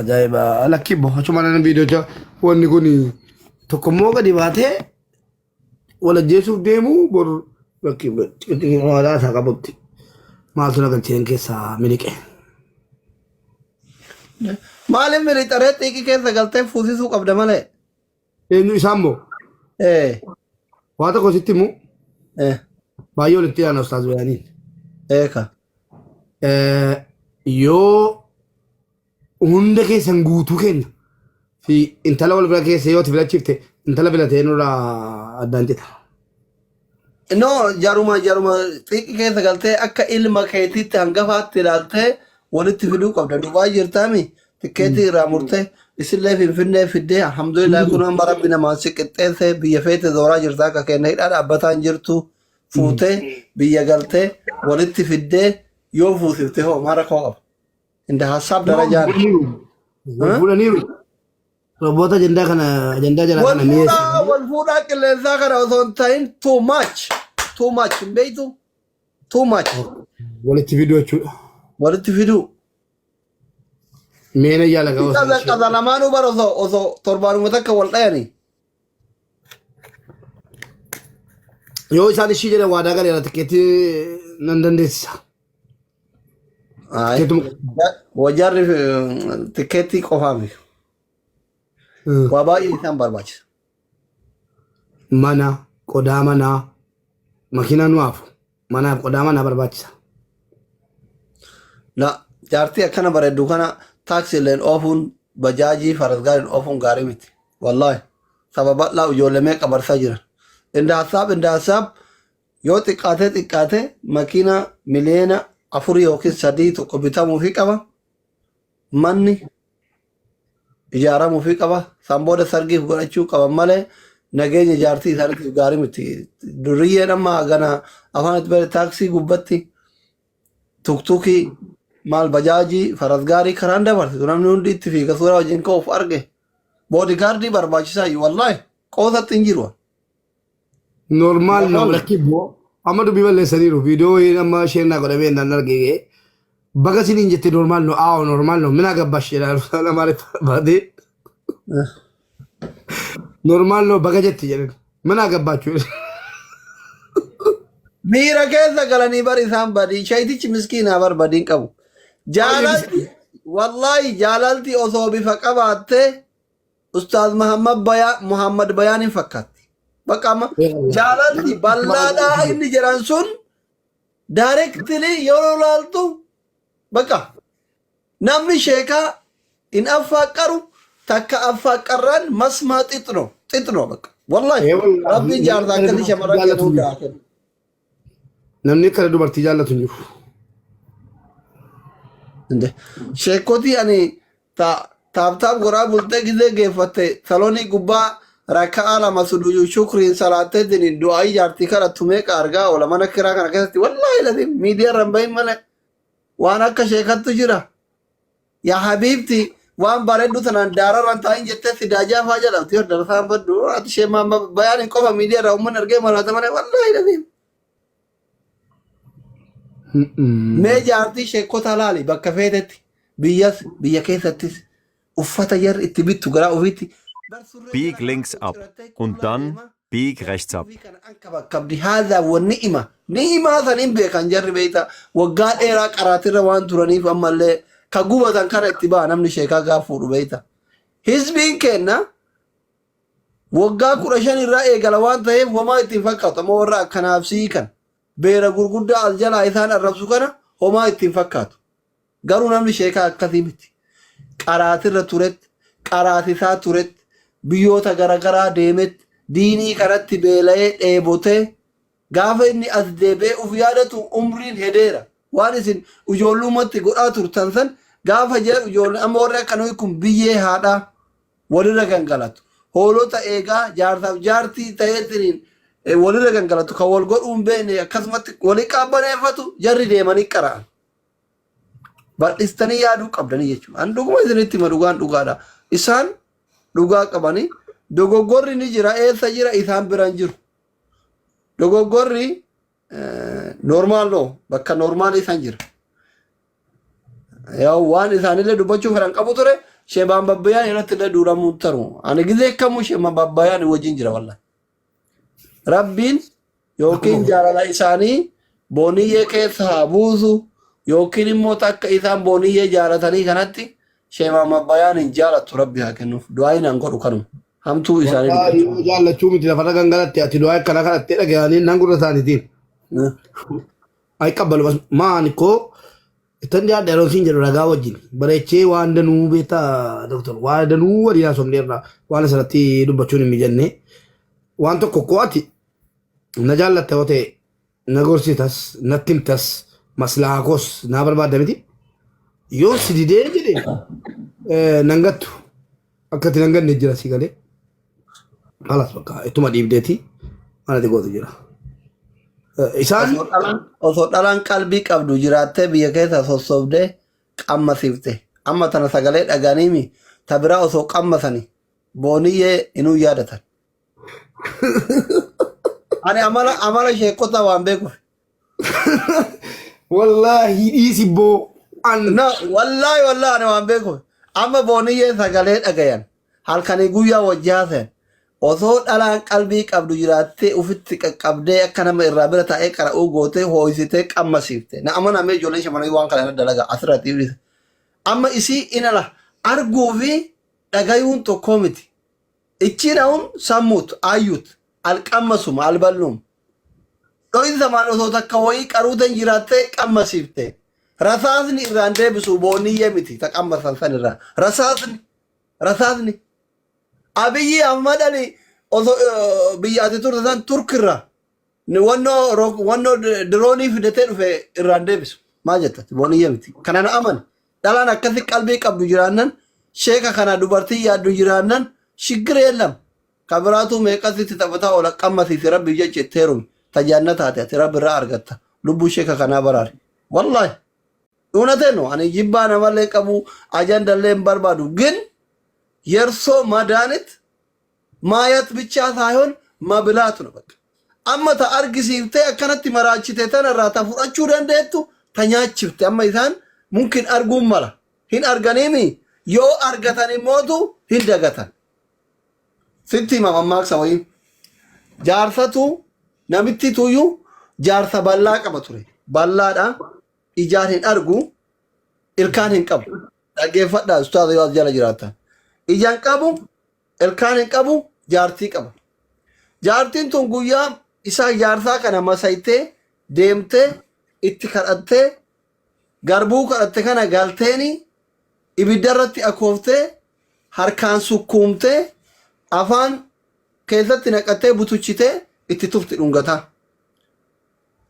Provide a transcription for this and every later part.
Ajaa'iba! Lakki immoo achuma nan viidiyoo wanni kun tokko immoo gadi baatee wal ajjeesuuf deemu bor lakki aadaa isaa qabutti maaltu na galcheen keessaa miliqe. Maaliif milixaree xiiqii keessa galtee fuusisuu qabda malee? Eenyu isaan moo? Ee. Waa tokko sitti himu Ee. baay'ee walitti yaana ustaaz bayaaniin. Eeka. Yoo hunda keessan guutuu keenya fi intala wal bira keessa yoo ati filachiifte intala filatee nurraa addaan cita. No, jaruma xiiqii keessa galtee akka ilma keetiitti hangafaatti ilaaltee walitti fiduu qabda. Dubaay jirtaami tikkeetii irraa murtee isillee Finfinnee fiddee alhamdulillah kun amma rabbi namaan si qixxeesse biyya feete zooraa jirta akka kenna hidhaa dhaabbataan jirtu fuutee biyya galtee walitti fiddee yoo fuusifte hoo maal rakkoo qaba? Inda hassaab darajaan. Wal fuudhaniiru. Roboota ajandaa kana ajandaa jalaa Wal kana mi'eessu. fuudhaa wal fuudhaa qilleensaa kana osoo hin ta'in too much too much hin beektu too much Walitti fiduu jechuudha. walitti fiduu. Meena yaala ga'oo. Qaza qaza lamaanuu bara osoo torbaanuma takka wal dhayanii. Yoo isaan ishii jedhan waadaa galeera tikkeetti nan dandeessisa. Ayi. Tikkeettuma. Wajarri tikkeettii qofaa miti. Waa baay'ee isaan barbaachisa. Mana, qodaa manaa, makiinaa nu hafu. Manaaf qodaa manaa barbaachisa. La jaartii akkana bareeddu kana taaksiileen oofuun bajaajii farasgaariin oofuun gaarii miti. Wallaahi saba bal'aa ijoollee meeqa barsaa jiran. Inda hassaab inda hassaab yoo xiqqaatee xiqqaate makiina miliyoona 4 yookiin 3 tokko bitamuufii qaba. Manni ijaaramuufii qaba. San booda sargiif godhachuu qaban malee nageenya jaartii isaaniitiif gaarii miti. Duriyyeen amma gana afaan itti bare taaksii gubbatti tuktukii maal bajaajii farasgaarii karaan dabarsitu namni hundi itti fiiga suuraa wajjin ka'uuf arge. Boodigaardii barbaachisaa iyyuu wallaahi qoosatti hin jiru. Normaal nama Normaal. lakki immoo amma dubbii balleessaniiru viidiyoo wayiin amma isheen naa godhamee naan argee baga siniin jette normaal no aawo normaal no minaa gabbash jedha afaan amaariffaa baatee normaal no baga jetti jedhan minaa gabbaachuu. Miira keessa galanii bar isaan badii shaytichi miskiinaa bar badiin qabu. Jaalalti wallaahi jaalalti osoo bifa qabaattee Ustaaz Muhammad Bayaa Muhammad Bayaan hin fakkaatti. Bakka amma jaalalti bal'aadhaa inni jedhan sun directly yeroo laaltu bakka namni sheekaa hin affaaqaru takka affaaqarraan masmaa xixno xixno bakka wallahi Ee wallaahi rabbiin jaarsa namni akkasii dubartii shamarran jaallatu kennu hin hundaa jiru. haa kennu. Namni akkana dubartii jaallatu hin jiru. Inde. Sheekotii ani ta taaptaap goraa bultee gizee geeffatte saloonii gubbaa raka'aa lama suduyu shukriin salaatteetiin du'aayii jaartii kadhattu meeqa argaa oola mana kiraa kana keessatti wallaahi laziim miidiyaa irra hin bahin malee waan akka sheekattu jira. Yaa habiibti waan bareeddu tanaan daararra hin taa'in jettee sidaajaa faa jedhamti yoo darasaan baddu ati ishee bayaan hin qofa miidiyaa irraa uummanni argee maraata malee wallaahi laziim. Mee jaartii sheekota laali bakka feetetti biyyas biyya keessattis uffata jarri itti bittu garaa ofiitti. Bar surree Bieg jara links ab ciccirattee und qullaa dann deema. bieg rechts ab. Ofii kana ankabakabdi haadha wa ni'ima ni'imaa san hin beekan jarri beeyta waggaa dheeraa qaraatirra waan turaniif ammallee ka gubatan kana itti ba'a namni sheekaa gaaf fuudhu beeyta. Hizbiin kenna waggaa 15 irraa eegala waan ta'eef homaa ittiin fakkaatu amma warra akkanaaf sii kan beera gurguddaa as jalaa isaan arrabsu kana homaa ittiin fakkaatu. Garuu namni sheekaa akkasii miti. Qaraatirra turetti, qaraatisaa turetti, biyyoota garaagaraa deemetti, diinii kanatti beela'ee dheebotee gaafa inni as deebi'ee uf yaadatu umriin hedeera. Waan isin ijoollumatti godhaa turtan san gaafa jedhu ijoollee amma warri akka nuyi kun biyyee haadhaa walirra gangalatu. Hoolota eegaa jaarsaaf jaartii ta'eetiniin walirra gangalatu kan wal godhuu hin beekne akkasumatti walii qaabbaneeffatu jarri deemanii qara'an. Bal'istanii yaaduu qabdanii jechuudha. An dhuguma isinitti hima dhugaan dhugaadha. Isaan dhugaa qabanii dogoggorri ni jira eessa jira isaan biraan jiru. Dogoggorri normaal noo bakka normaal isaan jira. Yaa waan isaanillee dubbachuu fedhan qabu ture Sheebaan Babbayaan irratti illee duulamuu hin taru. Ani gizee kamuu Sheebaan Babbayaan wajjin jira wallahi. Rabbiin yookiin jaalala isaanii booniyyee keessa haa buusu yookiin immoo takka isaan booniyyee jaalatanii kanatti Sheebaan Babbayaan hin jaalattu Rabbi haa kennuuf. Du'aayin an godhu kanuma. Hamtuu isaanii Wallaahi dubbachuu. yoo jaallachuu miti lafarra gangalatte ati du'aa akkana kadhattee dhaga'anii nan gurra isaaniitiin. Ay qabbalu bas maani koo ittan dhiyaadha yeroo siin jedhu ragaa wajjin bareechee waan danuu beektaa doktor waan danuu waliin haasofneerra waan asirratti dubbachuun hin mijanne waan tokko koo ati na jaallatta yoo ta'e na gorsitas natti himtas maslahaa koos naa barbaadda miti yoo si didee jedhe nan gattu akka itti nan ganne jira si galee halas bakka ittuma dhiibdeeti waan ati gootu jira. Isaan Osoo dhalaan qalbii qabdu jiraattee biyya keessa sossobdee qammasiifte amma tana sagalee dhaga'aniimi ta biraa osoo qammasani booniyyee inuu yaadatan. Ani amala sheekota waan beekuuf. Wallaahi dhiisi boo an. No, wallaahi wallaahi ani waan beekuuf. Amma booniyyee sagalee dhagayan halkanii guyyaa wajji haasayan osoo dhalaan qalbii qabdu jiraattee ufitti qaqqabdee akka nama irraa bira taa'ee qara'uu gootee hoo'isitee qammasiifte. Na amanamee ijoolleen shamarranii waan kana irra dalaga asirratti ibsa. Amma isii inala arguu fi dhagayuun tokkoo miti. Ichiin ahun sammut ayyut alqammasum alballum. Dho'insa maan osoo takka wayii qaruutan jiraattee qammasiifte. Rasaasni irraan deebisu booniyyee miti ta qammasan san irraa. Rasaasni. Abiyyi Ahmad Ali osoo biyya ati turte san Turkirraa wannoo diroonii fidatee dhufe irraan deebisu. Maal jetta booniyyee miti. Kana na amani. Dhalaan akkasi qalbii qabdu jiraannan sheeka kana dubartii yaaddu jiraannan shiggir yeellam. Kabiraatu meeqasitti taphataa oola qammasiisi rabbi jecha itti heerumi. Tajaajila taate ati rabbi irraa argatta. Lubbuu sheeka kanaa baraari. Wallaahi. እውነቴን ነው። Ani jibbaa namallee qabu ajandallee hin barbaadu. ግን የእርሶ መድኃኒት ማየት ብቻ ሳይሆን መብላት ነው። በቃ amma ta argisiiftee akkanatti maraachite tanarraa ta fudhachuu dandeettu ta nyaachifte amma isaan mumkin arguun mala hin arganiimi yoo argatan immootu hin dagatan. Sitti hima mammaaksa wayii. Jaarsatu namitti tuyyuu jaarsa bal'aa qaba ture. Bal'aadha. Ijaan hin argu. Ilkaan hin qabu. Dhaggeeffadhaa ustaaza yoo as jala jiraatan. Ijaan qabu, ilkaan hin qabu, jaartii qaba. Jaartiin tun guyyaa isaa jaarsaa kana masaytee deemtee itti kadhattee garbuu kadhatte kana galteeni ibidda irratti akooftee harkaan sukkuumtee afaan keessatti naqattee butuchitee itti tufti dhungataa.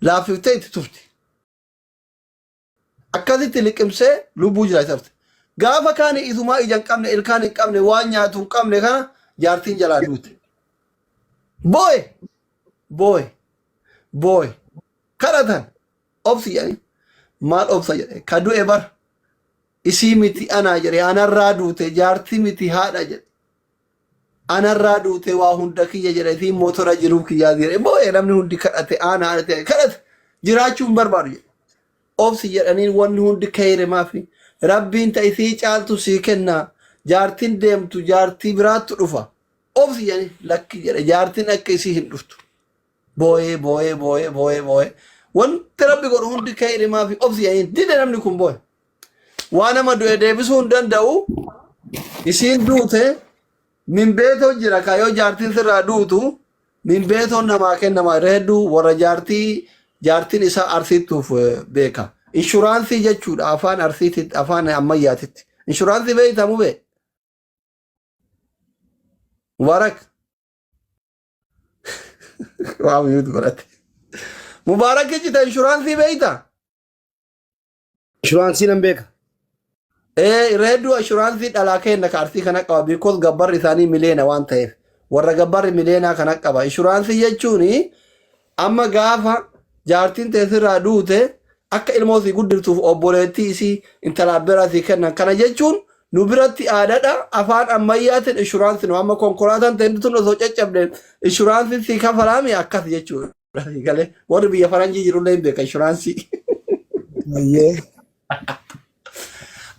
Laaffiftee itti tufti. Akkasitti liqimsee lubbuu jiraachifte. Gaafa kaan isumaa ija hin qabne ilkaan hin qabne waan nyaatu hin qabne kana jaartiin jalaa duute. Booye! Booye! Booye! Kadhatan obsi jedhanii maal obsa jedhe ka du'e bar isii miti anaa jedhe anarraa duute jaartii miti haadha jedhe anarraa duute waa hunda kiyya jedhe isiin motora jiruuf kiyyaa jedhe booye namni hundi kadhate aanaa haadha kadhate jiraachuu hin barbaadu jedhe. Obsi jedhaniin wanni hundi kayre maafi rabbiin ta isii caaltu sii kenna jaartiin deemtu jaartii biraattu dhufa obsi jedhanii lakki jedhe jaartiin akka isii hin dhuftu booyee booyee booyee booyee booyee wanti rabbi godhu hundi kayre maafi obsi jedhaniin dide namni kun booye waa nama du'e deebisuu hin danda'u isiin duute minbeetoo jira kaayoo jaartiin sirraa duutu minbeetoon namaa kennama irra hedduu warra jaartii jaartiin isaa arsiittuuf beeka. Inshuraansii jechuudha afaan arsiititti afaan ammayyaatitti. Inshuraansii beektamu bee? Mubaarak. Waa mute godhate. Mubaarak jechita inshuraansii beekta? Inshuraansii nan beeka. Irra hedduu inshuraansii dhalaa kenna ka arsii kana qaba because gabbarri isaanii miliyoona waan ta'eef warra gabbarri miliyoonaa kana qaba. Inshuraansii jechuun amma gaafa jaartiin teessirraa duute akka ilmoo sii guddiftuuf obboleettii isii intala abbeeraa sii kennan kana jechuun nu biratti aadaadha afaan ammayyaatiin inshuraansii nu amma konkolaataan ta'e tun osoo caccabde inshuraansiin sii kafalaami akkas jechuudha. Galee warri biyya faranjii jirullee hin beeka inshuraansii. Ayyee.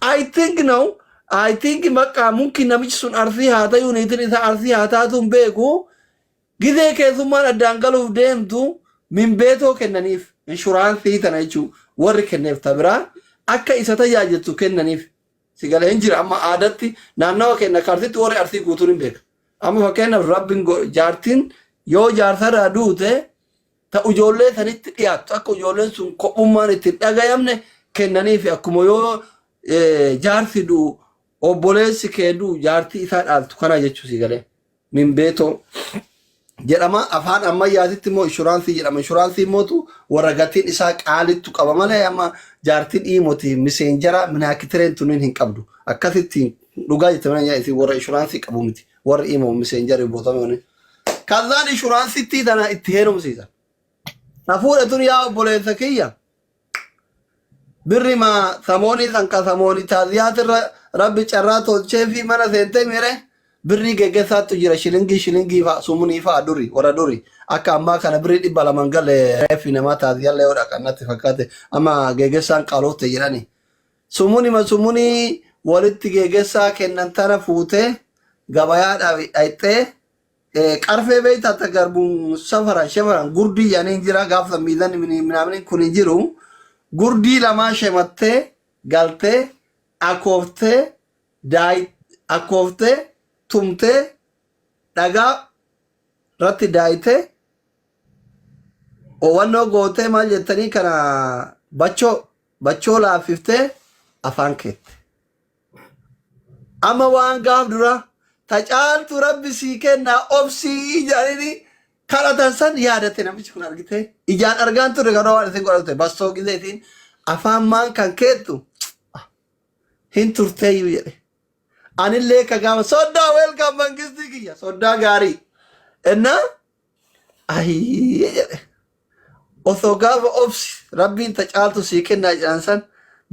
I think now I think bakka mumkin namichi sun Arsii haa ta'uu, niitiin isaa Arsii haa taatu hin beeku. Gizee keessummaan addaan galuuf deemtu minbeetoo kennaniif, inshuraansii tana jechuun warri kenneef ta biraa akka isa tajaajiltu kennaniif. Si galee hin jira amma aadatti naannawa kenna kartitti warri Arsii guutuun hin beeka. Amma fakkeenyaaf rabbiin jaartiin yoo jaarsarraa duute, ta ijoollee sanitti dhiyaattu akka ijoolleen sun kophummaan itti hin dhagayamne kennaniif, akkuma yoo jaarsi du'u obboleessi kee du'u jaartii isaa dhaaltu kana jechuu. Si galee minbeetoo jedhama. Afaan ammayyaatitti immoo inshuraansii jedhama. Inshuraansii immootu warra gatiin isaa qaalittu qaba malee amma jaartiin iimoti miseenjara minaakitireen tunniin hin qabdu. Akkasitti dhugaa jette mana isin warra inshuraansii qabu miti, warri imoo miseenjara bootame. Kazaan inshuraansitti tana itti heerumsiisa. Ta fuudhe tun, yaa obboleessa kiyya, birri ma samoonii san ka samoonii taaziyaatirra rabbi carraa tolchee fi mana seentee mire birrii geggeessaattu jira, shilingii shilingii fa'a, sumunii fa'a, duri warra duri akka ammaa kana birrii 200 galee reeffi namaa taaziyaallee yoo dhaqan natti fakkaate. Amma geggeessaan qaalofte jedhani. Sumuni ma sumunii walitti geggeessaa kennan tana fuutee gabayaadhaaf dhayxee, qarfee beektaa, ta garbuun safaran shafaran gurdii jedhanii hin jira. Gaafa miizanni minaamini kun hin jiru, gurdii lamaa shemattee galtee akooftee daay akooftee tumtee dhagaa irratti daayitee owwannoo gootee, maal jettanii kana, bachoo bachoo laaffiftee afaan keette. Amma waan gaaf dura ta caaltu rabbi sii kennaa obsii jedhanii kadhatan san yaadate namichi kun. Argite, ijaan argaan ture kan waan isin godhate bassoo gizeetiin afaan maan kan keettu hin turteeyyuu jedhe. Anillee ka gaafa soddaa welcome mangistii kiyya soddaa gaarii innaa ayii jedhe, osoo gaafa obsi rabbiin ta caaltu sii kennaa jedhan san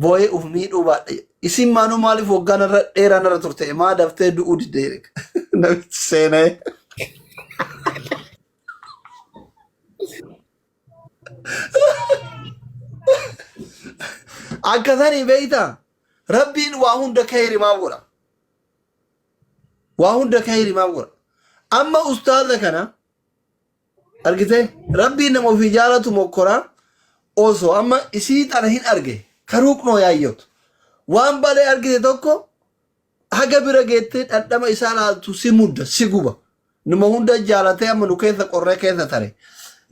boo'ee uf miidhuu baadhe. Isin maanuu maaliif waggaa narra dheeraa narra turte, maa daftee du'uu didde jedhe namichi seenee. Akka sanii beeyta, rabbiin waa hunda khayri maaf godha? Waa hunda khayri maaf godha? Amma ustaaza kana argite, rabbiin nama ofii jaalatu mokkoraa. Osoo amma isii tana hin arge karuuqnoo yaayyotu waan balee argite tokko haga bira geettee dhandhama isaa laaltu si mudda, si guba. Numa hunda jaalatee amma nu keessa qorree keessa tare.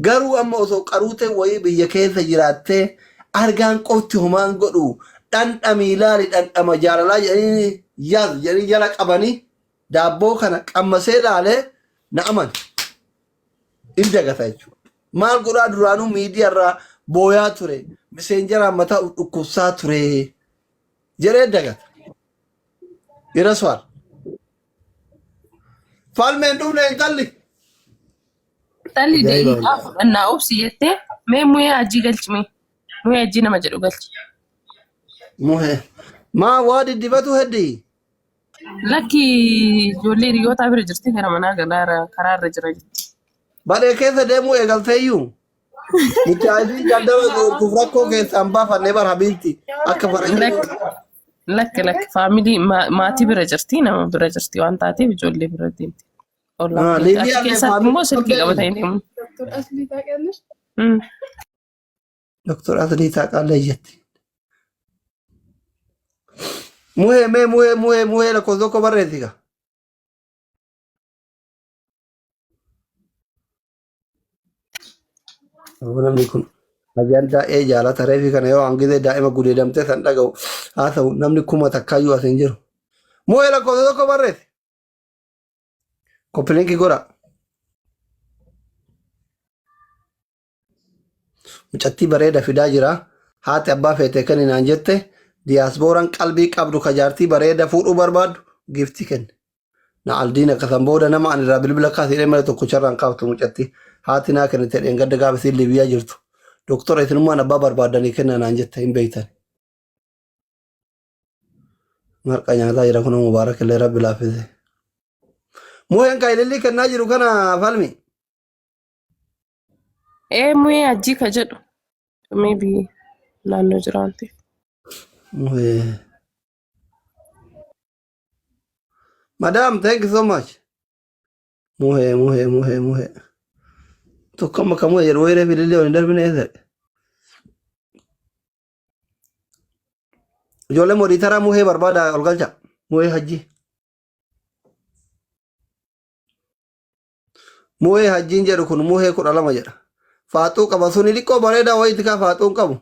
Garuu amma osoo qaruutee wayii biyya keessa jiraattee argaan qofti homaan godhu, dhandhamii laali, dhandhama jaalalaa jedhanii yaaz jedhanii jala qabanii daabboo kana qammasee laalee na amane. In dagata jechuudha. Maal godhaa, duraanuu miidiyaarraa booyaa ture, miseenjaraan mataa dhukkubsaa ture jedhee dagata. Iraswaal. Falmeen dhufne intalli. Intalli Ajaa'iba. daqiiqaa fudhannaa obsi jettee, mee mu'ee hajii galchi, mee mu'ee hajii nama jedhu galchi. Muhe. Maa waa diddibatu heddii. Lakki, ijoollee hiriyootaa bira jirti, gara manaa galaa karaa irra jira jetti. Badhee keessa deemuu eegalteeyyuu. Mucaa isii gandara goortuuf rakkoo keessaan baafannee bar habiibti akka faranjii. Lakki lakki lakki, faamilii maatii bira jirti, nama bira jirti waan taateef ijoollee bira deemti. Ollaa Ah, deemti. Achi Liibiyaallee keessatti faamilii immoo silkii qabdanii. qabatanii deemu. Doktor Aslii ታውቂያለሽ? Doktor Aslii Taaqaallee jetti. Muhee mee muhee muhee muhee lakkoofsa tokko barreessi gaa. Namni kun ajandaa ee jaalata reefi kana yoo hangizee daa'ima gudeedamtee san dhaga'u haasa'u namni 1000 iyyuu as hin jiru. Muhee lakkoofsa tokko barreessi. Koppilinkii godha. Mucattii bareeda fidaa jira. Haati abbaa feete kenni naan jette, diyaaspooraan qalbii qabdu ka jaartii bareeda fuudhuu barbaaddu giiftii kenne. Na aldiin akkasan booda nama ani irraa bilbila kaasee malee tokkocharraan kaaftu mucattii. Haati naa kennite dheengadda gaafa isiin Liibiyaa jirtu. Doktora isinummaan abbaa barbaaddanii kenna naan jette hin beektan. Marqa nyaataa jira kun, mubaarak illee rabbi laaffise. Muheen kan ilillii kennaa jiru kana falmi. Ee, mu'ee hajii ka jedhu. Maybe naannoo jira waan ta'eef. Muhee. Madam, thank you so much. Muhee, muhee, muhee, muhee. Tokko amma kan muhee jedhu wayiree filillee waliin darbine eessa? Ijoollee moditaraa muhee barbaada ol galcha. Muhee hajji. Muhee hajjiin jedhu kun muhee 12 jedha. Faaxuu qaba suni xiqqoo bareedaa wayiiti kaa faaxuun qabu.